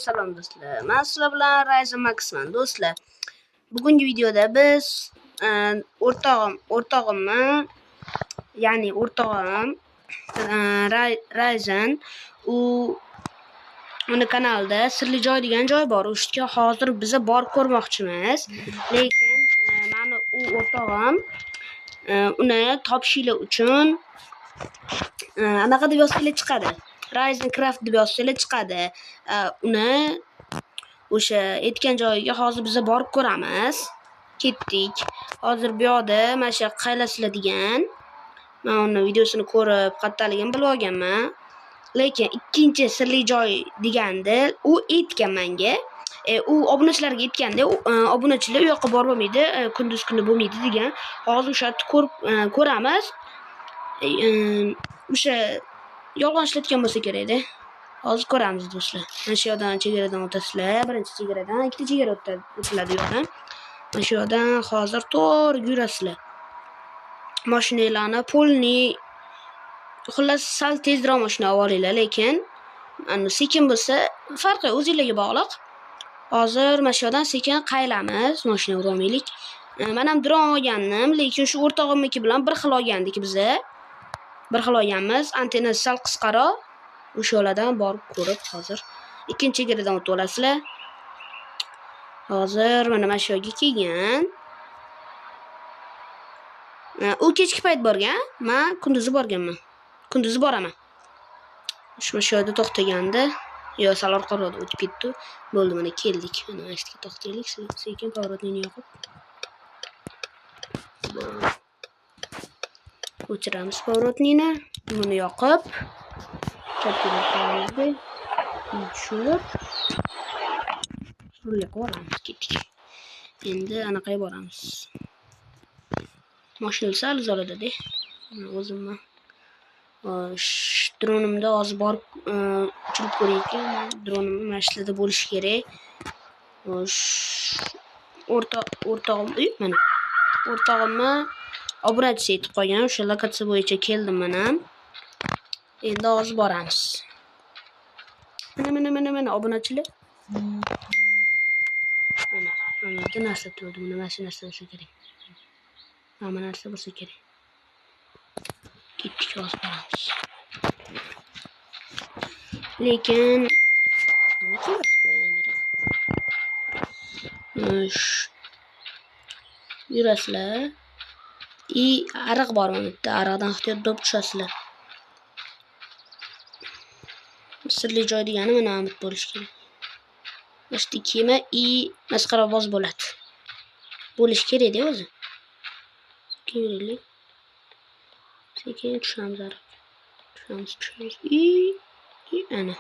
Salom do'stlar. Men sizlar bilan Ryzen Maxman do'stlar. Bugungi videoda biz o'rtog'imni, ya'ni o'rtog'im Ryzen, u uni kanalida sirli joy degan joy bor. O'sha yerga hozir biza borib ko'rmoqchimiz. Lekin mani u o'rtog'im uni topishinglar uchun anaqa deb yozsanglar chiqadi. Ryzen Craft deb yozsanglar chiqadi. Uni o'sha aytgan joyiga hozir biza borib ko'ramiz. Ketdik. Hozir bu yoqda mana shu qaylasizlar degan. Men uni videosini ko'rib, qattaligini bilib olganman. Lekin ikkinchi sirli joy deganda u aytgan menga. U obunachilarga aytganda, obunachilar u yoqqa borib bo'lmaydi, kunduz kuni bo'lmaydi degan. Hozir o'sha yerni ko'rib ko'ramiz. O'sha yolg'on ishlatgan bo'lsa kerakda. Hozir ko'ramiz do'stlar. Mana shu yoqdan chegaradan o'tasizlar. Birinchi chegaradan, ikkita chegara o'tiladi u yoqdan. Mana shu yoqdan hozir to'g'ri yurasizlar. Mashinalarni polni xullas sal tezroq mashina olib olinglar, lekin sekin bo'lsa farqi o'zingizlarga bog'liq. Hozir mana shu yoqdan sekin qayilamiz, mashina urib olmaylik. Men ham dron olgandim, lekin shu o'rtog'imniki bilan bir xil olgandik biza. Bir xil olganmiz. Antennasi sal qisqaroq. O'sha yo'ldan borib ko'rib hozir ikkinchi chegaradan o'tib olasizlar. Hozir mana shu yerga kelgan. U kechki payt borgan, men kunduzi borganman. Kunduzi boraman. Shu yerda to'xtaganda, yo sal orqaroqda o'tib ketdi. Bo'ldi, mana keldik. Mana shu yerga to'xtaylik, sekin поворотni yoqib. O'chiramiz поворотni, buni yoqib, chapga qo'yamiz, tushirib, rulga qo'yamiz, ketdik. Endi anaqaga boramiz. Mashina sal uzoqda-da. O'zimni dronimda hozir borib uchirib ko'rayotgan. Dronimni mana shu yerda bo'lishi kerak. O'rtog'im, mana o'rtog'imni obunachisi aytib qolgan, o'sha lokatsiya bo'yicha keldim men ham. Endi hozir boramiz. Mana obunachilar. Mana yerda narsa turdi, mana shu narsa bo'lsa kerak. Mana narsa bo'lsa kerak. Ketdik, hozir boramiz. Lekin nima kelyapti? Yurasizlar. Ariq bor mana bitta, ariqdan ehtiyot bo'lib tushasizlar. Sirli joy degani mana bu bo'lishi kerak. Mana shu kema masxaraboz bo'ladi. Bo'lishi kerak-da o'zi. Keyin sekin tushamiz ariq. Tushamiz. Ana.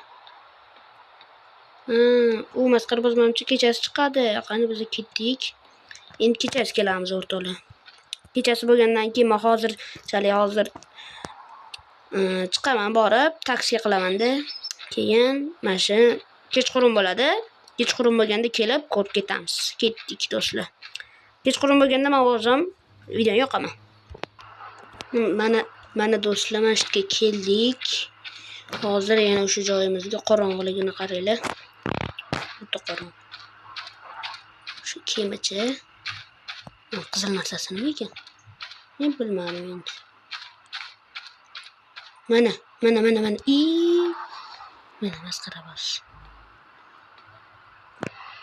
U masxaraboz manimcha kechasi chiqadi. Qani biz ketdik. Endi kechasi kelamiz o'rtoqlar. Kechasi bo'lgandan keyin men hozir chiqaman borib, taksi qilaman-da. Keyin mana shu kechqurun bo'ladi. Kechqurun bo'lganda kelib ko'rib ketamiz. Ketdik do'stlar. Kechqurun bo'lganda men o'zim videoni yoqaman. Mana do'stlar, mana shu yerga keldik. Hozir yana o'sha joyimizga qorong'iligini qaranglar. O'ta qorong'i. Shu kemacha qizil narsasi nima ekan? Men bilmadim endi. Mana. Mana masxaraboz.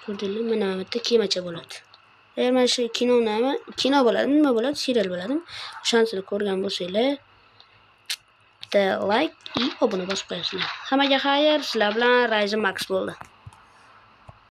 Ko'rdingizmi? Mana bu yerda kemacha bo'ladi. Agar mana shu kinonami, kino bo'ladimi, nima bo'ladi, serial bo'ladimi? O'shanisini ko'rgan bo'lsanglar, bitta like va obuna bosib qo'yasizlar. Hammaga xayr, sizlar bilan Ryzen Max bo'ldi.